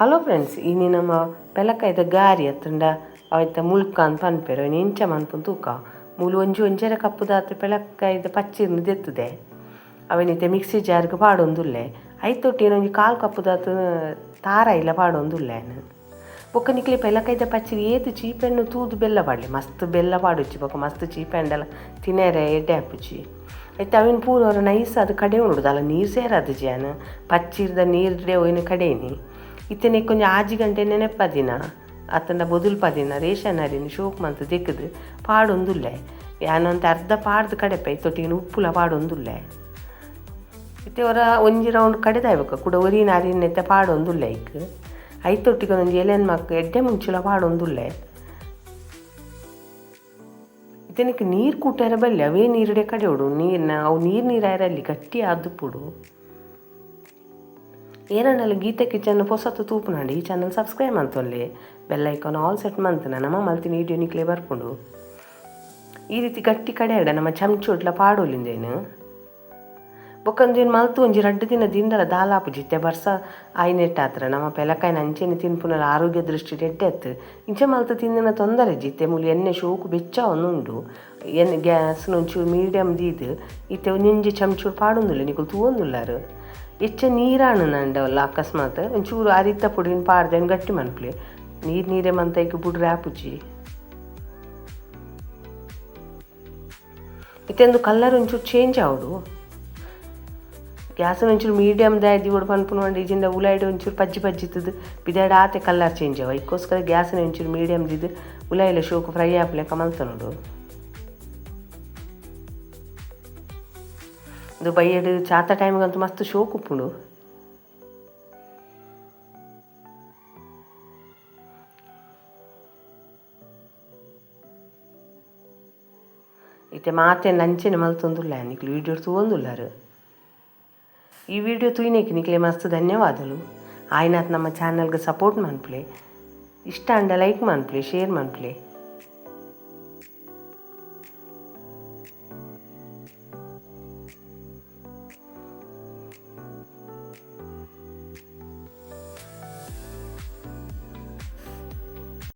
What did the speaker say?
Hello friends, ಇನಿ ನಮ್ಮ ಪೆಲಕಾಯ್ದ ಗಾರಿ ಅತ್ತಂಡ ಅವೆತ್ತ ಮುಲ್ಕ ಅಂದ್ ಪನ್ಪೆರ್ ಅವೆನ್ ಎಂಚ ಮನ್ಪುನ ತೂಕ. ಮೂಲು ಒಂಜಿ ಒಂಜರೆ ಕಪ್ಪುದಾತ್ ಪೆಲಕಾಯ್ದ ಪಚ್ಚಿರ್ನ್ ದೆತ್ತದೆ ಅವೆನ್ ಇತ್ತೆ ಮಿಕ್ಸಿ ಜಾರ್ಗ್ ಪಾಡೊಂದುಲ್ಲೆ. ಐತೊಟ್ಟಿಗೆ ಒಂಜಿ ಕಾಲು ಕಪ್ಪುದಾತ್ ತಾರಾಯಿಲ ಪಾಡೊಂದುಲ್ಲೆ. ಬೊಕ್ಕ ನಿಕ್ಲೆ ಪೆಲಕಾಯ್ದ ಪಚ್ಚಿರಿ ಏತ್ ಚೀಪೆಣ್ಣು ತೂದು ಬೆಲ್ಲ ಪಾಡ್ಲೆ, ಮಸ್ತ್ ಬೆಲ್ಲ ಪಾಡೊಚ್ಚಿ ಬೊಕ್ಕ ಮಸ್ತ್ ಚೀಪೆಂಡಲ ತಿನೆರೆ ಎಡ್ಡೆ ಆಪುಜಿ. ಐತೆ ಅವೆನ್ ಪೂರ ನೈಸ್ ಅದು ಕಡೆ ಉಂಡು ದಾಲ ನೀರು ಸೇರದು ಜಾನ್ ಪಚ್ಚಿರ್ದ ನೀರ್ಡೆ ಒಯ್ನ ಕಡೆನಿ. ಇತ್ತೆ ಕೊಂಚ 6 ಗಂಟೆ ನೆನಪದಿನ ಅತ್ತಂಡ ಬೊದುಲ್ಪದಿನ ರೇಷನ್ ಅರಿನ ಶೋಕ್ ಮಂತ್ ದೆಕ್ಕದು ಪಾಡೊಂದುಲ್ಲೆ. ಯಾನೊಂತೆ ಅರ್ಧ ಪಾಡ್ದು ಕಡೆಪೆ ಐತೊಟ್ಟಿಗೆ ಉಪ್ಪುಲ ಪಾಡೊಂದುಲ್ಲೆ. ಇತ್ತೆ ಒರ ಒಂಜಿ ರೌಂಡ್ ಕಡೆದಾಯ್ಬೇಕು ಕೂಡ ಒರಿನ ಅರಿನ ಪಾಡೊಂದುಲ್ಲೆ. ಐಕ್ ಐತೊಟ್ಟಿಗೆ ಒಂಜಿ ಎಲೆನ್ ಮಕ್ಕ ಎಡ್ಡೆ ಮುಂಚುಲ ಪಾಡೊಂದುಲ್ಲೆ. ಇತ್ತನಿಕ್ ನೀರು ಕೂಟಾರ ಬಲ್ಲಿ ಅವೇ ನೀರುಡೆ ಕಡೆಯೋಡು ನೀರ್ನ ಅವು ನೀರು ನೀರಾಯರಲ್ಲಿ ಗಟ್ಟಿ ಆದುಪ್ಪುಡು. ಏನಂಡಲ ಗೀತಾ ಕಿಚನ್ ಪೊಸತ್ತು ತೂಪುನಾಂಡ ಈ ಚಾನಲ್ ಸಬ್ಸ್ಕ್ರೈಬ್ ಮಂತೊನ್ಲೆ, bell icon all set ಮಂತನ ನಮ್ಮ ಮಲ್ತಿನ ವೀಡಿಯೋ ನಿಕ್ಲೆ ಬರ್ಪುಂಡು. ಈ ರೀತಿ ಗಟ್ಟಿ ಕಡೆ ನಮ್ಮ ಚಮಚೋಟ್ಲ ಪಾಡೊಲಿಂದೇನು. ಬೊಕ್ಕಂದೇನು ಮಲ್ತು ಒಂಜಿ ರಡ್ಡು ದಿನ ದಿಂಡಲ ದಾಲಾಪುಜಿ. ಇತ್ತೆ ಬರ್ಸ ಆಯ್ನೆಟ್ಟಾತ್ರ ನಮ್ಮ ಪೆಲಕಾಯಿನ ಅಂಚೆನೆ ತಿನ್ಪುನಲ ಆರೋಗ್ಯ ದೃಷ್ಟಿ ಎಡ್ಡೆ ಅತ್ತು. ಇಂಚ ಮಲ್ತು ತಿಂದಿನ ತೊಂದರೆ ಜಿತ್ತೆ ಮೂಲು ಎಣ್ಣೆ ಶೋಕು ಬೆಚ್ಚ ಒಂದುಂಡು. ಎಣ್ಣೆ ಗ್ಯಾಸ್ ಒಂಚೂರು ಮೀಡಿಯಮ್ ದೀದು ಇತ್ತೆ ಒಂಜೊಂಜಿ ಚಮಚೂರು ಪಾಡೊಂದುಲ್ಲೆ ನಿಕುಲು ತೂವೊಂದುಲ್ಲಾರು. ಹೆಚ್ಚ ನೀರಾಣು ನಂಡವಲ್ಲ ಅಕಸ್ಮಾತ್ ಒಂಚೂರು ಅರಿತ ಪೊಡಿನ ಪಾಡ್ದೇನು ಗಟ್ಟಿ ಮನ್ಪುಲೆ. ನೀರು ನೀರೇ ಮಂತೈಕ್ ಬುಡ್ರೆ ಆಪುಜಿ. ಇತ್ತೆಂದು ಕಲ್ಲರ್ ಒಂಚೂರು ಚೇಂಜ್ ಆವಡು. ಗ್ಯಾಸ್ ಒಂಚೂರು ಮೀಡಿಯಮ್ ದಾಯಿ ಪನ್ಪುನ ಇಜಿಂಡ ಉಲಾಯ್ಡ್ ಒಂಚೂರು ಪಜ್ಜಿ ಪಜ್ಜಿತ್ತದು ಬಿದಾಡ ಆತೆ ಕಲ್ಲರ್ ಚೇಂಜ್ ಆವ. ಇಕ್ಕೋಸ್ಕರ ಗ್ಯಾಸ್ನ ಒಂಚೂರು ಮೀಡಿಯಮ್ ದಿದ್ದು ಉಲಾಯಿಲ ಶೋಕು ಫ್ರೈ ಆಪಲೆಕ್ಕ ಮಲ್ತೊನೊಡು. ಇದು ಬೈಯಡ್ ಚಾತ ಟೈಮ್ಗಂತೂ ಮಸ್ತ್ ಶೋಕು ಉಪ್ಪುಂಡು. ಇತ್ತೆ ಮಾತೆ ನಂಚೆನೆ ಮಲ್ತೊಂದುಲ್ಲ ನಿಕ್ಲು ವೀಡಿಯೋ ತೂವೊಂದುಲ್ಲಾರು. ಈ ವಿಡಿಯೋ ತೂಯಿನೇಕ್ ನಿಕ್ಲೆ ಮಸ್ತ್ ಧನ್ಯವಾದಲು. ಆಯ್ನಾತ್ ನಮ್ಮ ಚಾನಲ್ಗೆ ಸಪೋರ್ಟ್ ಮನ್ಪುಲೆ, ಇಷ್ಟ ಅಂಡ ಲೈಕ್ ಮನ್ಪುಲೆ, ಶೇರ್ ಮನ್ಪುಲೆ.